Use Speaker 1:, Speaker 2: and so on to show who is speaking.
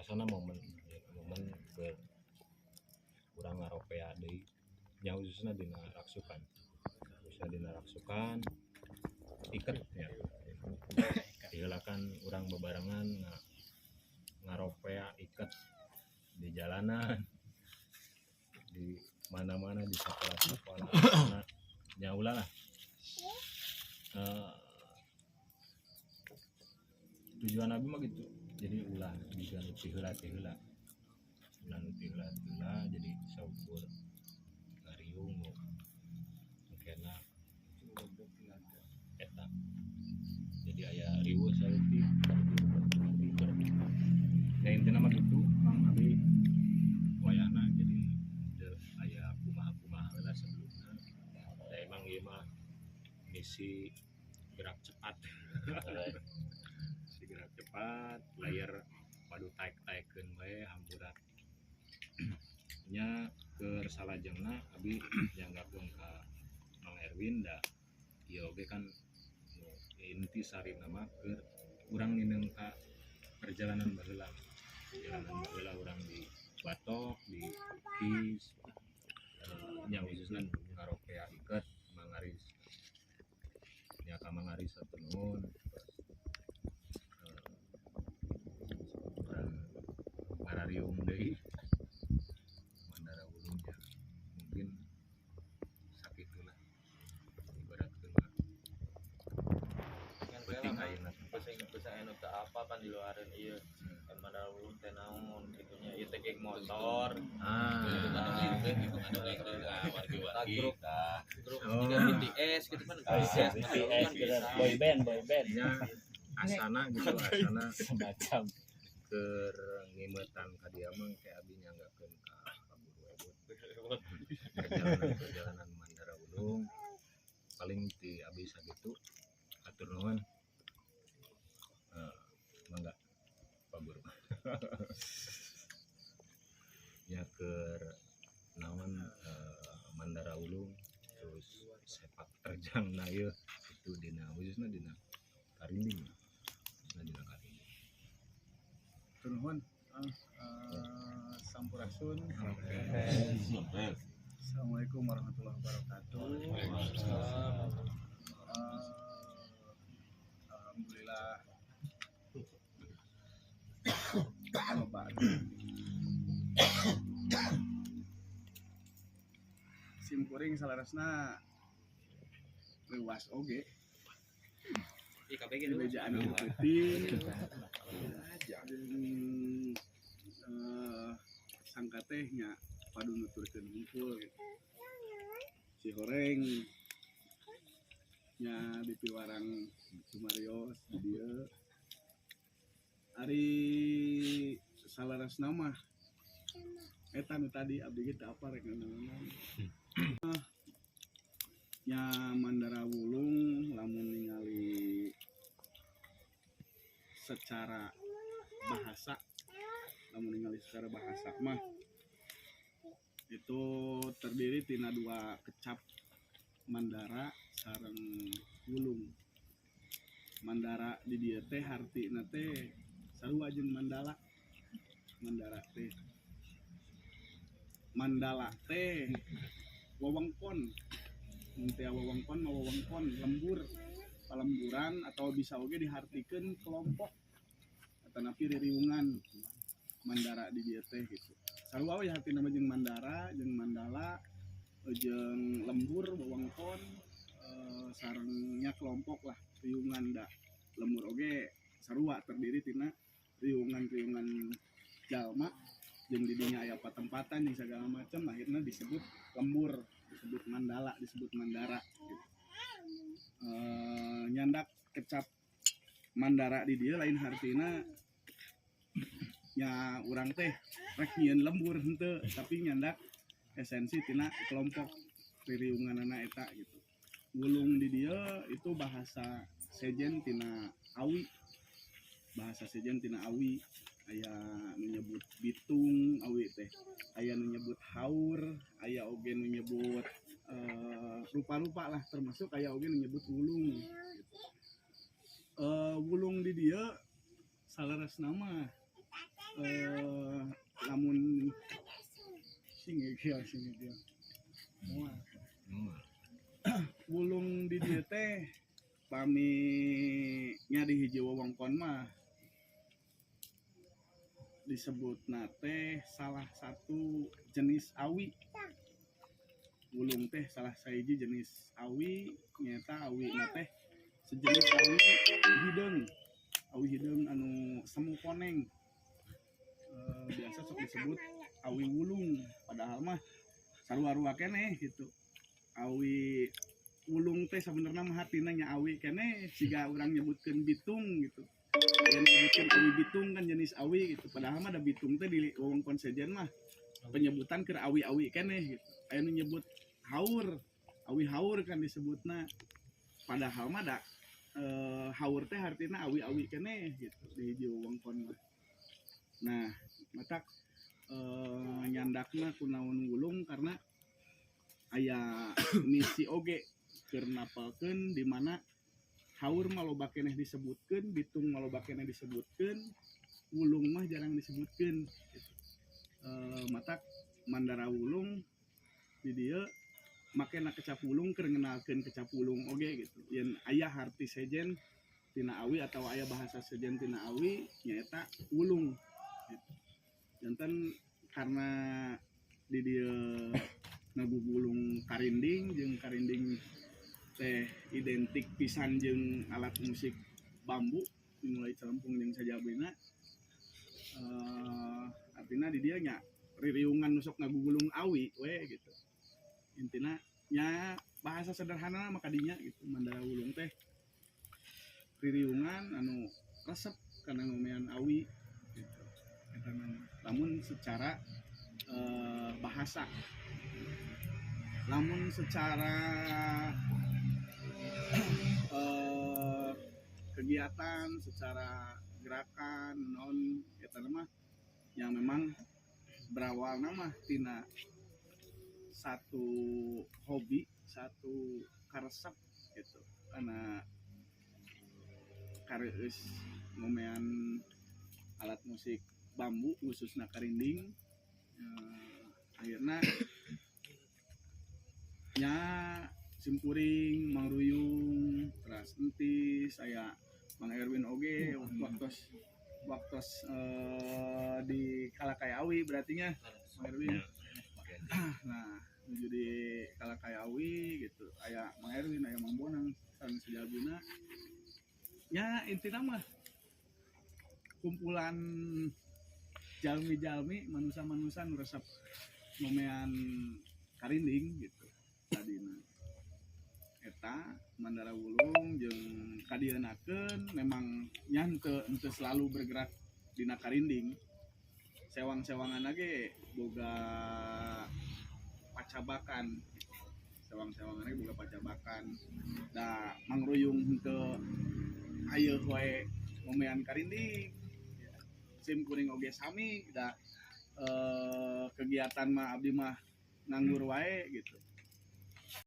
Speaker 1: Asana momen momen ke urang ngaropea deui nya, khususna dina raksukan, khususna dina raksukan iket ya. Diheulakan urang bebarengan ngaropea iket di jalanan, di mana-mana, di sekolah-sekolah nya. Ulah lah. Tujuan abi mah gitu, jadi ulah bisa nu ti heula ti heula, ulah nu ti heula ti heula. Jadi saukur ngariung nu engkena eta, jadi aya riweuh saeutik ya. Intina mah gitu, Mang. Abi wayahna jadi teu aya kumaha-kumaha heula sebelumna. Da emang ieu mah misi gerak cepat, misi gerak cepat layar padu taek-taekeun wae hampura nya. Keur salajengna abi nyanggakeun ka Mang Erwin, da ieu oge kan nu inti sarina mah keur urang nineung ka perjalanan baheula, perjalanan baheula urang di Batok, di Kis nya, khususna ngaropea iket Mang Aris nya. Ka Mang Aris hatur nuhun. Terus urang ngarariung deui Mandara Wulung nya. Mungkin sakitulah ibaratkeun mah penting ayeuna.
Speaker 2: Pusing pusing anu teu apa kan di luaran ieu. Kan Mandara Wulung teh naon kitu nya, ieu teh geng motor.
Speaker 1: Ah.
Speaker 2: Grup grup
Speaker 1: Oh.
Speaker 2: juga BTS gitu kan, BTS
Speaker 3: BTS
Speaker 2: kan
Speaker 3: gitu.
Speaker 2: bisa.
Speaker 3: Boy band, boy band.
Speaker 1: Nya asana gitu, asana
Speaker 3: semacam
Speaker 1: keur ngimetan ka dieu mah kayak abi nyanggakeun ka Pak Guru Ebut perjalanan perjalanan Mandara Wulung. Paling ti abi sakitu, hatur nuhun. Mangga Pak Guru ya, keur naon Mandara Wulung terus sepak terjang. Nah, ieu itu dina khususna dina karinding, khususna dina karinding.
Speaker 4: Nuhun. Sampurasun. Assalamualaikum warahmatullahi wabarakatuh. Alhamdulillah. Loba. Sim kuring saleresna leuwas oge.
Speaker 2: Ih, KPG dulu.
Speaker 4: Bejaan peuting. Jeung sangka teh nya padu nuturkeun hungkul gitu. Si horeng nya di piwarang Sumarios di dieu. Ari saleresna mah eta nu tadi, abdi ge teu apa rek ngomong. Nya Mandara Wulung lamun ningali secara bahasa, lamun ningali secara bahasa mah itu terdiri tina dua kecap, Mandara sareng Wulung. Mandara di dieu teh hartina teh sarua jeung mandala. Mandara teh, mandala teh wewengkon. Mun teh wewengkon mah wewengkon lembur, palemburan, atau bisa oge dihartikeun kelompok atanapi ririungan. Mandara di dieu teh gitu sarua we hartina mah jeung mandara, jeung mandala, jeung lembur, wewengkon, sarengnya kelompok lah, riungan. Da lembur oge sarua terdiri tina riungan-riungan jalma jeung didinya aya patempatan jeung segala macam, akhirnya disebut lembur, disebut mandala, disebut mandara gitu. Nyandak kecap mandara di dieu lain hartina nya urang teh rek nyieun lembur, henteu, tapi nyandak esensi tina kelompok ririunganana eta gitu. Wulung di dieu itu bahasa sejen tina awi, bahasa sejen tina awi. Aya nu nyebut bitung awi teh, aya nu nyebut haur, aya oge nu nyebut rupa-rupa lah, termasuk aya oge nu nyebut wulung gitu. Wulung di dieu saleresna mah Lamun sing ieu sing ieu. Moal. Wulung di dieu teh pami nya di hiji wewengkon mah disebutna teh salah satu jenis awi. Wulung teh salah sahiji jenis awi, nyaeta awi na teh sejenis awi hideung. Awi hideung anu semu koneng. Biasa sok disebut awi wulung, padahal mah sarua-rua keneh gitu. Awi wulung teh sebenarnya mah hartina nya awi keneh, siga urang nyebutkeun bitung gitu. Aya nyebutkeun awi bitung kan jenis awi gitu, padahal mah da bitung teh di wewengkon sejen mah penyebutan keur awi-awi keneh gitu. Aya nu nyebut haur, awi haur kan disebutna, padahal mah da haur teh hartina awi-awi keneh gitu di hiji wewengkon mah. Nah, matak nyandakna kunaon wulung karena aya misi oge keur napalkeun di mana haur mah loba keneh disebutkeun, bitung mah loba keneh disebutkeun, wulung mah jarang disebutkeun gitu. Matak Mandara Wulung di dieu makena kecap wulung keur ngenalkeun kecap wulung oge gitu. Yen aya harti sejen tina awi atau aya bahasa sejen tina awi nyaeta wulung gitu. Janten karena di dieu ngagugulung karinding jeung karinding teh identik pisan jeung alat musik bambu dimulai celempung jeung sajabina, artinya di dieu nya ririungan nu sok ngagugulung awi we gitu. Intina nya bahasa sederhana mah kadinya gitu. Mandara Wulung teh ririungan anu resep kana ngomean awi gitu. Eta mah lamun secara bahasa, lamun secara kegiatan, secara gerakan non eta mah yang memang berawal nama tina satu hobi, satu karesep gitu, karena kareueus ngomean alat musik bambu khususnya karinding. Akhirnya nya simkuring Mang Ruyung teras entis saya Mang Erwin oge waktos waktos di Kalakayawi berartinya Mang Erwin. Nah, menuju di Kalakayawi gitu aya Mang Erwin, aya Mang Bonang sareng sejabina. Ya intina mah kumpulan jalmi-jalmi manusia-manusia nu resep ngomean karinding gitu tadina. Eta Mandara Wulung jeung kadieunakeun memang nya henteu selalu bergerak dina karinding. Sewang-sewangan ge boga pacabakan, sewang-sewangan ge boga pacabakan. Da Mang Ruyung henteu ayeuh wae ngomean karinding, sim kuring oge sami da, kegiatan mah abdi mah nganggur wae gitu.